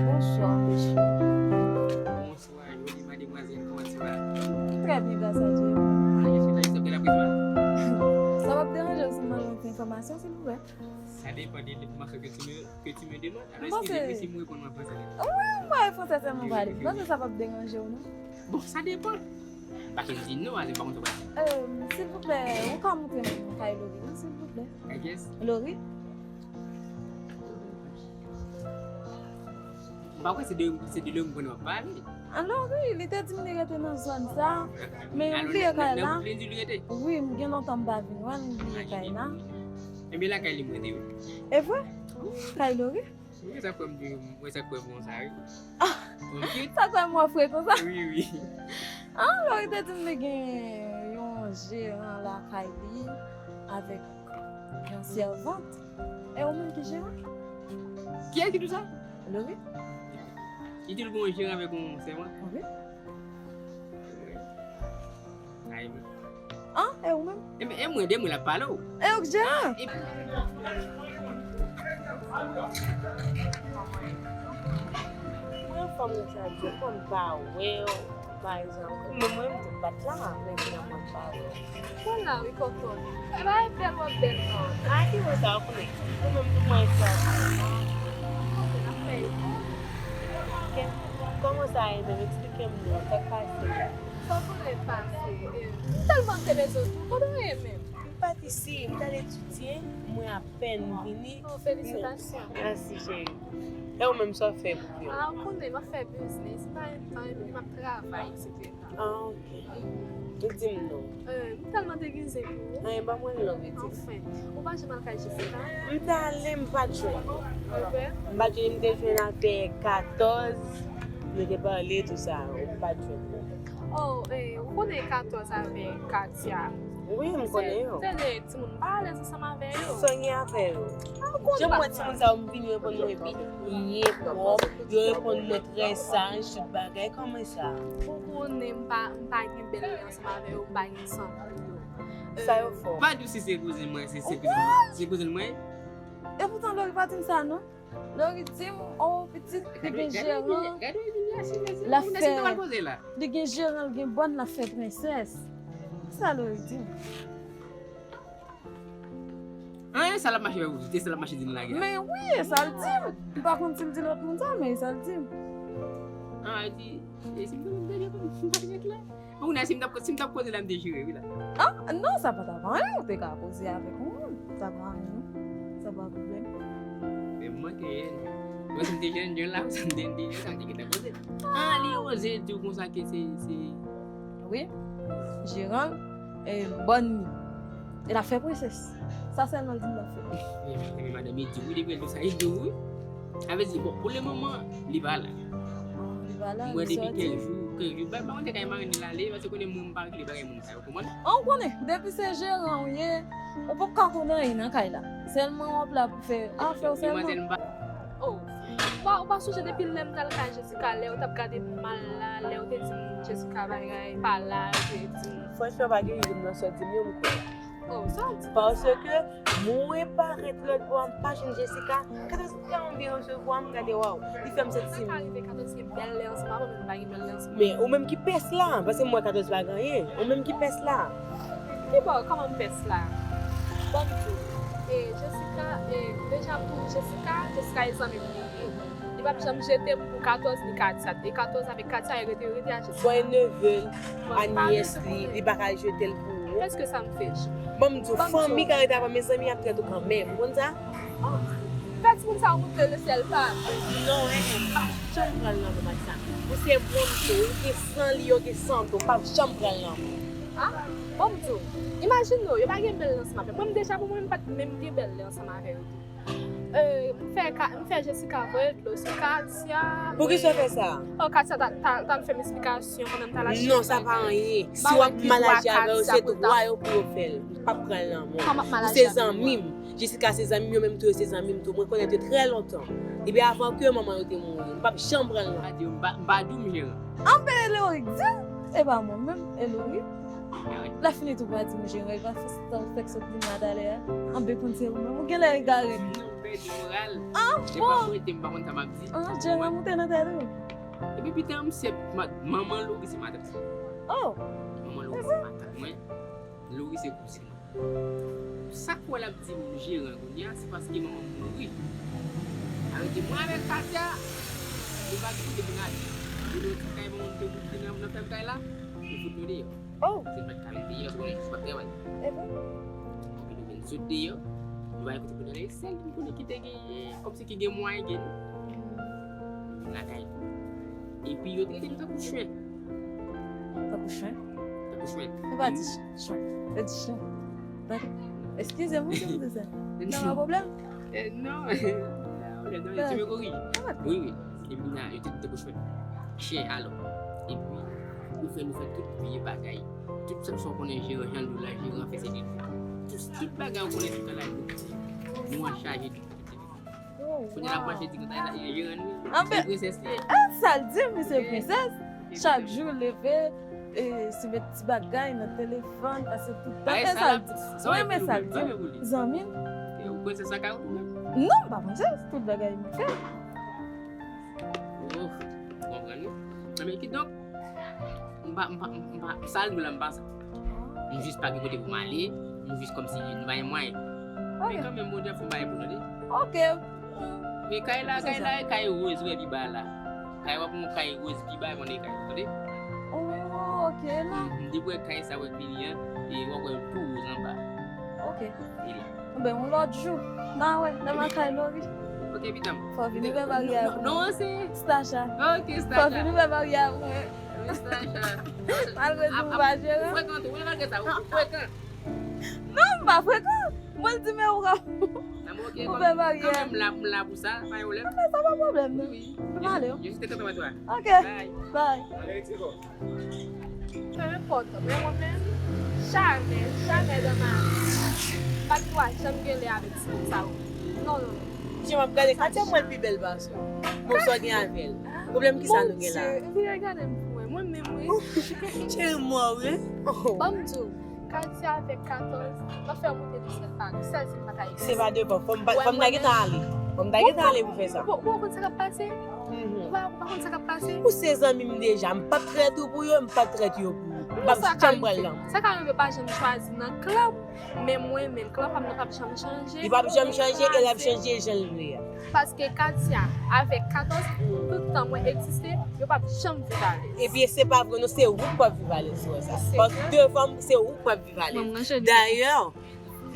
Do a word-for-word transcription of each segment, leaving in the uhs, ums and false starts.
Bonswa, mesye. Bonswa, joli mademwazèl, kòman ça va? Trè byen, gras a Dye. Ah, èske ta jis ap gade apre mwen? Sa p ap deranje w si m mande w ti enfòmasyon, silvouplè? Ça dépend de l'information que tu me, que tu me demandes. Alors, excusez-moi si mwen reponn mwen fransè. Wi, m pale fransè sèlman, pale. M panse sa p ap deranje w, non? Bon, ça dépend. Pa ke m di non, ale, pa konn sa w pral di. Euh, silvouplè, ou ka montre m kay Lori, non, silvouplè? Kay kiyès? Lori. M pa kwè se de, se de Lori m konnen w ap pale. An Lori, li te di m li rete nan zòn sa, men m bliye kay la. Nan, nan, nan kote li di li rete? Wi, m gen lontan m pa vin wè l, m bliye kay la. Ebyen, lakay li m rete, wi. E vre? Kay Lori? Wi, sa k fè m di, wi, sa k fè m konsa, wi. Ah, ok. Sa k fè m wè fre konsa? Wi, wi. Ah, Lori te di m li gen yon jeran lakay li avèk yon sèvant. E ou menm ki jeran? Kiyès ki di w sa? Lori. Li di l gen yon jeran avèk yon sèvant? Wi. Ay, men. Ah, e ou menm? E, e mwen, de mwen l ap pale w. E ou k jeran? E mwen, fanm konsa, di w konn pa wè w, pa egzanp. Mwen, mwen, m tou bat la, men finalman, m pa wè w. Bon la, wi, kòkòt. E pa e bèl w ap bèl, non. A, ki wè sa, ou konnen. Ou menm tou mwen sa. Ok, n ap fè efò. Ok. Kòman sa ye menm? Eksplike m non, sa k pase? Sa w konnen pase, eh, m tèlman te bezwen w tou, kote w ye menm? M pati isi, m t al etidye, mwen apèn vini. Oh, felisitasyon. Mèsi, cheri. E ou menm, sa w fè pou yo? Ah, ou konnen, m ap fè biznis, m pa gen tan, epi m ap travay, etsetera. Ah, ok. Ou di m non. Eh, m tèlman degize pou ou. Anyen, ban mwen love, di. Anfen, ou pa janm al kay Jessica? M t ale, m pa t jwenn. Ok. M pa t jwenn, m te jwenn avè katòz, nou te pale, tou sa, m pa t jwenn. Oh, eh, ou konnen katòz avè Katia. Wi, m konnen yo. Se de timoun m pa alèz ansanm avè yo. Sa w gen avè yo? Ah, ou konnen. Jan m wè timoun sa yo, m vin yo reponn mwen byen pwòp, yo reponn mwen trè saj, tout bagay, kòman sa? Ou konnen m pa, m pa gen bèl lè ansanm avè yo, m pa gen san pou yo. Sa yo fè w? Pa di w si se kouzen mwen, se, se kouzen mwen, se kouzen mwen. E poutan Lori pa di m sa non. Lori di m, oh, pitit, li gen jeran, l ap fè, li gen jeran, l gen bòn, l ap fè prensès. Sa Lori di m. An, e sa l ap mache fè pou ou, e sa l ap mache di m la gen. Men wi, e sa l di m. M pa konn si l di lòt moun sa, men e sa l di m. An, e di, e si m te konn m te gen pou m pa t ret la. Bon, kounye a, si m t ap, si m t ap koze la, m te jire, wi la. Ah, non, sa pa t ap anyen, ou te ka koze avèk yon moun. Sa pa anyen, non. Sa pa pwoblèm. Men m manke, mwen, si m te jèn, jèn la, sa m te, m te, sa m te gentan koze. Ah, li oze di w konsa ke se, se Wi. Jeran, eh, bòn li. E l ap fè prensès. Sa sèlman l di m l ap fè. Ebyen, madanm, li di w, wi, depi l di w sa, li di w, wi. Sa vle di, bon, pou le moman, li pa la. Li pa la, li sòti. Mwen, depi kenz jou, kenz jou, bay, bay, mwen te kay marenn li l ale, paske konnen mwen, m pa regle bagay moun sa yo, konprann? An, ou konnen, depi se jeran w ye, ou p ap ka konn anyen nan kay la. Sèlman w ap la pou fè afè w sèlman. Oh, ou pa, ou pa sonje depi lè m t al kay Jessica, lè w t ap gade m mal la, lè w te di m Jessica bagay pa la, w te di m. Franchman, pa gen youn nan sa w di m yo m kwè. Oh, sa w di? Paske mwen parèt lòt bò a, m pa jwenn Jessica. Katòz te anvi resevwa m, gade, waw, li fè m santi m. Sa ka rive katòz gen bèl lè ansanm avè w, men nou pa gen bèl lè ansanm. Men ou menm ki pès la, paske m wè katòz pa gen anyen. Ou menm ki pès la. Kibò, kòman m pès la? Ban m di w. E, Jessica, e, deja pou Jessica, Jessica e zanmi m li ye. Li p ap janm jete m pou katòz ni Katia. E katòz avèk Katia, yo rete, yo rete a Jessica. Bon, e neve l, a nyès li, li pa ka jete l pou ou. Kèske sa m fè? Ban m di w, fanmi ka rete avan, mezanmi, y ap trèt ou kanmenm. Ou konn sa? Fè timoun sa yo montre lesyèl pa. Non, en, en, m p ap janm pran l nan men Max sa. Ou se moun tou, ou gen san li, yo gen san tou, m p ap janm pran l nan men. Ah, ban m di w, imajine w, yo pa gen bèl lè ansanm avè m. Mwen, m deja, pou mwen, m pa t menm gen bèl lè ansanm avè yo tou. Euh, m fè ka, m fè Jessica voye dlo sou Katia. Poukisa w fè sa? Oh, Katia ta, ta, ta fè m esplikasyon pandan m t al achte bagay. Non, sa pa anyen. Si w ap mal aji avè yo, se dwa yo pou yo fè l. M p ap pran l nan men w. Ou se zanmi m. Jessica se zanmi m, yo menm tou yo se zanmi m tou. Mwen konnen yo trè lontan. Depi avan ke manman yo te mouri. M p ap janm pran l nan men w. M pa, m pa di w m jeran. Anben Elorik di l, e pa mwen menm, Elorik. Lè fini tou pa di m jeran, e pa fòs sa w fèk sot di m la talè a. Anben konn se ou menm, ou genlè egare tou. Non, pèdi moral. Ah, bon. Se pa mwen te, m pa konn sa m ap di. Ah, jeran moute nan tèt ou. Epi pita m se ma-, manman Lori se matant sa. Oh. Manman Lori se matant mwen. Lori se kouzin mwen. Sa k fè l ap di m jeran kounye a, se paske manman m mouri. Sa vle di mwen avèk Katia, nou pa gen kote pou n ale. Nou gen yon ti kay manman m te boute nan, nan fèm kay la, nou fout nou deyò. Oh. Se nou pa t ka vin deyò, se konnen nou pa t travay. Ebyen. Epi nou vin sot deyò, nou pa gen kote pou n ale. Sèl moun konnen ki te gen, kòmsi ki gen mwayen gen nou. Vin lakay li. Epi yo trete m tankou chen. Tankou chen? Tankou chen. Yo pa di ch-, chen. Yo di chen. Donk, eskize m wi si m di sa. Sa pa pwoblèm? Eh, non. Non, non, ti me korije. Wi, wi. Epi la, yo trete m tankou chen. Chen, alò. Epi, nou fè, nou fè tout vye bagay. Tout sa w konnen jeran, jan nou la, jeran fè se de tout, tout bagay w konnen tout an la, nou, nou an chaje tout. Oh, kounye a l ap mache di konsa, e jeran nou, se prensès li ye. Ah, sa l di m, se prensès. Chak jou leve, e, sou met ti bagay nan telefòn, pase tout tan. E sa l di. Ou renmen sa l di. Zanmi m. Ou prensès lakay ou menm? Non, m pa prensès, tout bagay m fè. Ou konprann wi. Enben kidonk, m pa, m pa, m pa, sa l di la m pa sa. M jis pa gen kote pou m ale, m jis kòmsi nou pa gen mwayen. Men kanmenm, Bondye ap fè yon bagay pou nou, tande. Ok. Men kay la, kay la, e kay wòz, wè, pi ba la. Kay w ap yon kay wòz, pi ba, konnen kay, tande. Oh, ok, non. Depi w wè kay sa, w ap vini an, e w ap wè l tou wòz anba. Ok. E la. Enben, yon lòt jou, n a wè, nan lakay Lori. Ok, pitanm. Fò w vin ouvè baryè pou mwen. Non, non, se Stacha. Ok, Stacha. Fò w vin ouvè baryè pou mwen. Wi, Stacha. Malgre tou ou pa jeran. Ou frekan tou, wi, malgre sa, ou frekan. Non, m pa frekan. Mwen di men ou ka ouvè baryè. Kanmenm la, m la pou sa, pa gen pwoblèm. Sa pa pwoblèm, non. Wi, wi. M ale. Je suis très content de toi. Ok. Bye. Bye. Pe enpòt, men mwen menm, jamè, jamè dan ma vi, m pa t dwa janm gen lè avèk timoun sa yo. Non, non, non. Jan m ap gade Katia, m wè l pi bèl pase w. Bon, sa w gen avè l? Pwoblèm ki sa nou gen la? Mon Dieu, vire gade m pou wè. Mwen menm, wi. Cheri m wè w, wi. Ban m di w, Katia avèk katòz, m ap fè w moute nan syèl pa nou. Sèl si m pa ta egziste. Se pa devan, fò m pa, fò m ta gentan ale. Fò m ta gentan ale pou fè sa. Ou, ou, ou konn sa k ap pase? Ou pa, ou pa konn sa k ap pase? Ou se zanmi m deja, m p ap trèt ou pou yo, m p ap trèt yo pou ou. M p ap janm pran l nan men w. Sa ka rive, pa janm chwazi nan klan, men mwen menm, klan pa m nan p ap janm chanje. Li p ap janm chanje e l ap chanje jan l vle a. Paske Katia, avèk katòz, tout tan mwen egziste, yo p ap janm viv alèz. Epi se pa vre non, se ou k p ap viv alèz, ou wè sa. Paske devan m, se ou k p ap viv alèz. Dayè,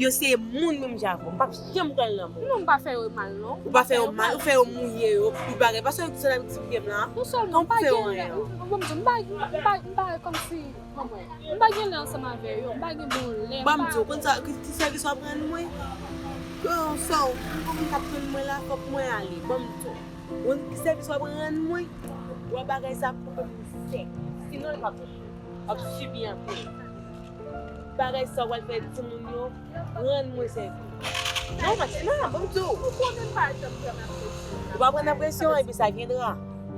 yo se moun menm jan avè w. M p ap janm pran l nan men w. Non, m pa fè yo mal, non. Ou pa fè yo mal, ou fè yo mouye yo, pou bagay. Paske yo di se la viktim game la. Non sèlman, m pa gen, m, m, m, m pa, m pa, m pa kòmsi, kòman, m pa gen lè ansanm avè yo, m pa gen bon lè, m pa. Ban m di w, konn sa, ki, ki sèvis w ap rann mwen? Ke sa w, m konn k ap rann mwen la, fòk mwen ale. Ban m di w. Ou konn ki sèvis w ap rann mwen? Wè bagay sa pou fè m sèk. Sinon, li p ap, w ap sibi anpil. Bagay sa w al fè timoun yo, rann mwen sèvis. Non, Matina, ban m di w. Ou konnen m pa janm pran nan presyon. Ou pa pran nan presyon, epi sa vyendra.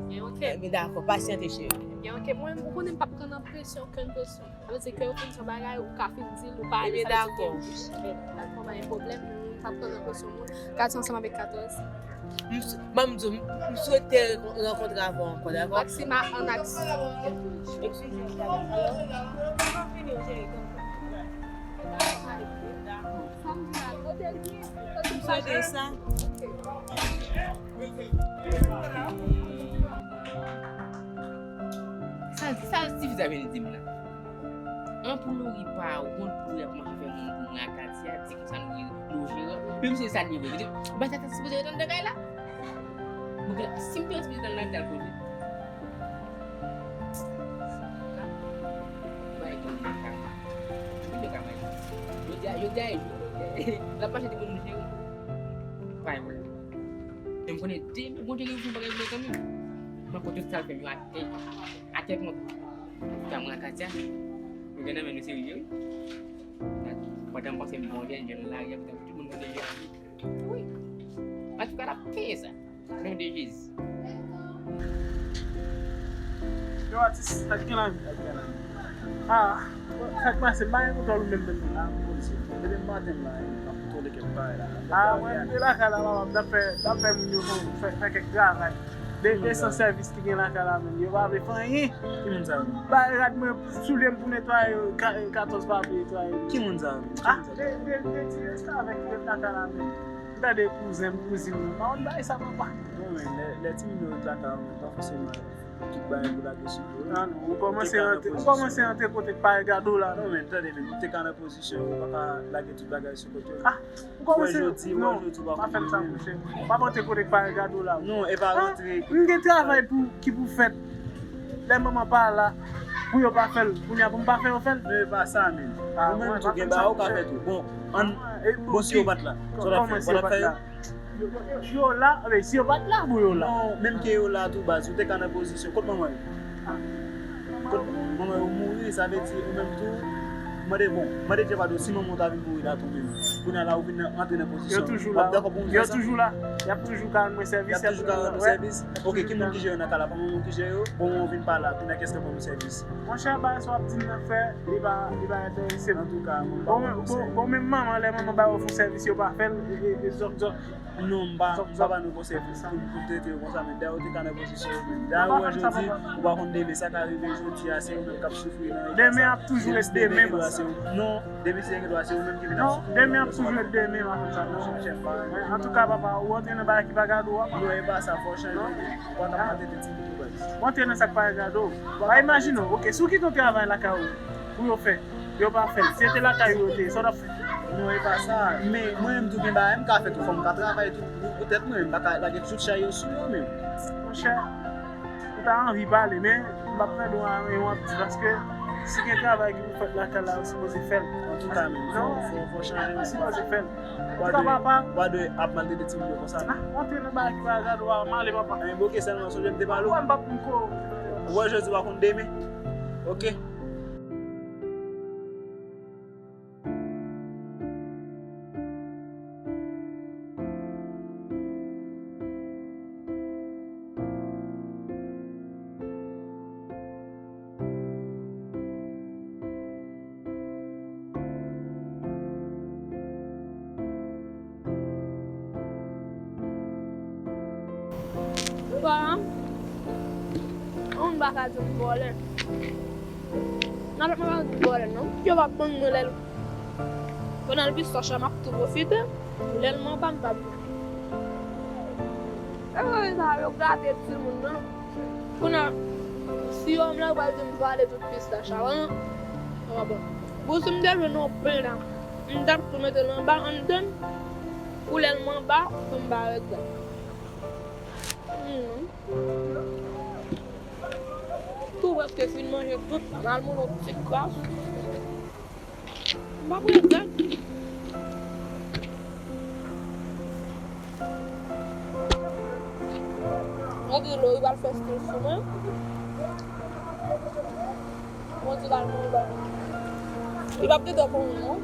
Ebyen, oke. Ebyen, dakò, pasyante, cheri. Ebyen, oke, mwen, ou konnen m p ap pran nan presyon, okenn presyon. Sa vle di ke ou fin fè yon bagay, ou ka fin di l, ou pa ale, sa vle di ke, dakò, pa gen pwoblèm, m p ap pran nan presyon moun. Katia ansanm avèk katòz. M s-, ban m di w, m, m swete rankontre avè w ankò, dakò? Maxima an aksyon. Eskize m, dakò. M swete sa. Sa, sa ti fi sa vin di m la. An pou Lori pa wont pou Lori ap mache fè moun pou mwen ak Katia, di konsa nou, nou jeran. Menm si se sa li vle. Ba sa ta sipoze ret anndan kay la. Mwen gen, si m te ret sipoze anndan kay la, m t al koze. Bay gen yon kaka. Ki de kaka? Jodi a, jodi a, jodi a, l ap mache di moun nou jeran. Pa yon. E m konnen demen Bondye gen yon bagay pou mwen kanmenm. Mwen konn tout sa l fè m yo atè. Atè kont. Kaka mwen ak Katia. Nou gen nan men nou serye wi. Pandan m panse m bon jèn, jèn lari a, tout moun konn deja. Wi. Antouka, l ap peye sa. Non de Jezi. Yo, atis, sa k gen la? Ah, sa k pase? M pa gen kontwòl ou menm, menm. Ah, m poze. Depi maten la, m ap kontwole kèk bagay la. Ah, mwen, m te lakay la, papa, m t ap fè, t ap fè moun yo fè, fè kèk travay. De, de san sèvis ki gen lakay la, menm. Yo pa vle fè anyen. Ki moun sa yo? Ba, rad mwen, soulye m pou netwaye yo, ka-, katòz pa vle netwaye yo. Ki moun sa yo? Ah, de, de, de ti restavèk ki ret lakay la, menm. M tande kouzen m, kouzin m. Pa konn bagay sa, papa. Non, men, lè, lè timoun yo ret lakay la, men, pa fòseman tout bagay pou lage sou do yo. Ah, non, ou kòmanse rantre, ou kòmanse rantre kote k pa egado la. Non, men, tande, men, ou te ka nan pozisyon, ou pa ka lage tout bagay sou kote yo. Ah, ou kòmanse, non, pa fè m sa, monchè. Pa rantre kote k pa egado la. Non, e pa rantre. M gen travay pou, ki pou fèt. Lè manman pa la, pou yo pa fè l. Kounye a pou m pa fè yo fè l. Non, e pa sa, men. Ou menm tou gen bagay ou ka fè tou. Bon, ann, bon, si yo pa t la, sa w t ap fè? Ou t ap fè yo? Yo, yo, yo, yo la, men si yo pa t la, bon, yo la. Non, menm ke yo la tou, baz, ou te ka nan pozisyon. Kot manman yo? Kot manman yo mouri, sa vle di ou menm tou, mande, bon, mande Dye padon si manman w ta vin mouri la tou menm. Kounye a la, ou vin nan, antre nan pozisyon. Yo toujou la. W ap dakò pou m fè sa? Yo toujou la. Y ap toujou ka rann mwen sèvis. Y ap toujou ka rann mwen sèvis. Ok, ki moun ki jere nan kay la? Pa manman w ki jere yo? Bon, mwen vin pa la. Kounye a, kiyès k ap rann mwen sèvis? Monchè, bagay sa w ap di m nan fè, li pa, li pa enterese m. Antouka, mwen pa bon, bon, bon, menm manman, lè manman ba yo fon sèvis, yo pa fè l, e, e, e zòt, zòt. Non, m pa, m pa ba nou konsèy pou, pou, pou trete yo konsa, men dayè ou te ka nan pozisyon yo menm. Dayè ou wè jodi, ou pa konn demen, sa ka rive jodi a, se ou menm k ap soufri nan eta sa. Demen ap toujou ret demen, baz. Non, demen si gen dwa, se ou menm ki vin ap soufri. Non, demen ap toujou ret demen, m ap fè sa. Non, monchè, m pa. Antouka, papa, ou antre nan bagay ki pa gade w, papa. Non, e pa sa, fò w chanje. Ou pa ka maltrete timoun yo, baz. Ou antre nan sa k pa gade w. Pa imajine w, ok, si w kite yon travay lakay ou, pou yo fè. Yo pa fè l. Si se te lakay ou yo te ye, sa w t ap fè? Non, e pa sa. Men, mwen menm tou gen bagay m ka fè tou. Fò m ka travay tou pou, pou tèt mwen. M pa ka lage tout chay yo sou yo menm. Monchè, ou ta anvi pale, men m p ap tande w anyen w ap di, paske si gen travay ki pou fèt lakay la, ou sipoze fè l. Antouka, menm, fò, fò, fò chanje menm. Ou sipoze fè l. Antouka, papa. Ou pa dwe ap maltrete timoun yo konsa. Ah, antre nan bagay ki pa gade w a, m ale, papa. Enben, ok, sèlman sonje m te pale w. Ou wè m p ap ko. Ou wè jodi, w a konn demen. Ok. Bon, moun pa ka di m vòlè. Nan lòt mwen pa di vòlè non. Yo pa bann mwen lè l. Kounye a l pistach la, m ap tou pwofite. Lè l manba, m pa pran. E sa yo gate timoun nan. Kounye a, si yo menm la, yo pral di m vale tout pistach la, wi. Bon, si m te jwenn yon pen la, m t ap tou mete l anba anndan, pou lè l manba, pou m pa regrèt. Hmm. Tou prèske fin manje tout, m al manje yon ti kras. M p ap regrèt. Mwen di Lori pral fè stil sou mwen. Mwen di l al manje. Li p ap gentan konnen non.